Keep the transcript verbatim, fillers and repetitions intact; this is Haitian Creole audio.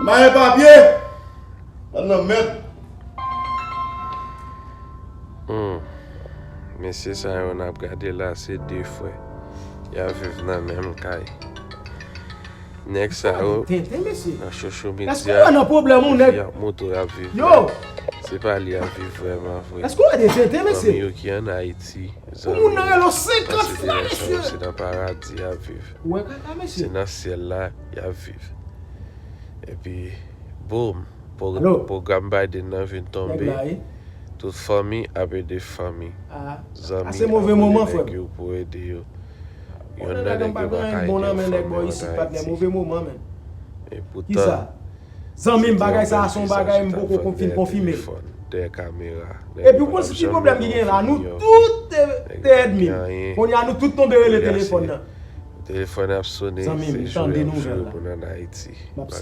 Mayen papye. Bann nan mèd. Hmm. Mesye sa yo n ap gade la, se de frè. Y ap viv nan menm kay. Nèg sa yo, tenten, mesye. Nan social media, y ap montre y ap viv. Yo! Se pa li y ap viv vrèman vre. Èske w wè de tenten, mesye? Fanmi yo ki ann Ayiti, pou moun nan rele w senkant fwa, mesye. Se nan paradi y ap viv. Ou wè kaka, mesye? Se nan syèl la y ap viv. Epi, boum, pwogram Biden nan vin tonbe. Tout fanmi ap ede fanmi. Zanmi ap rele nèg yo pou ede yo. Yon nan nèg yo pa ka ede yon fanmi ann Ayiti. Epoutan, zanmi m, bagay sa a se yon bagay m poko fin konfime. Dèyè kamera. Epi w konn ki pwoblèm ki gen la, nou tout te, te èdmi. Kounye a nou tout tonbe rele telefòn nan. Telefòn ap sone, se jwe y ap jwe pou n ann Ayiti.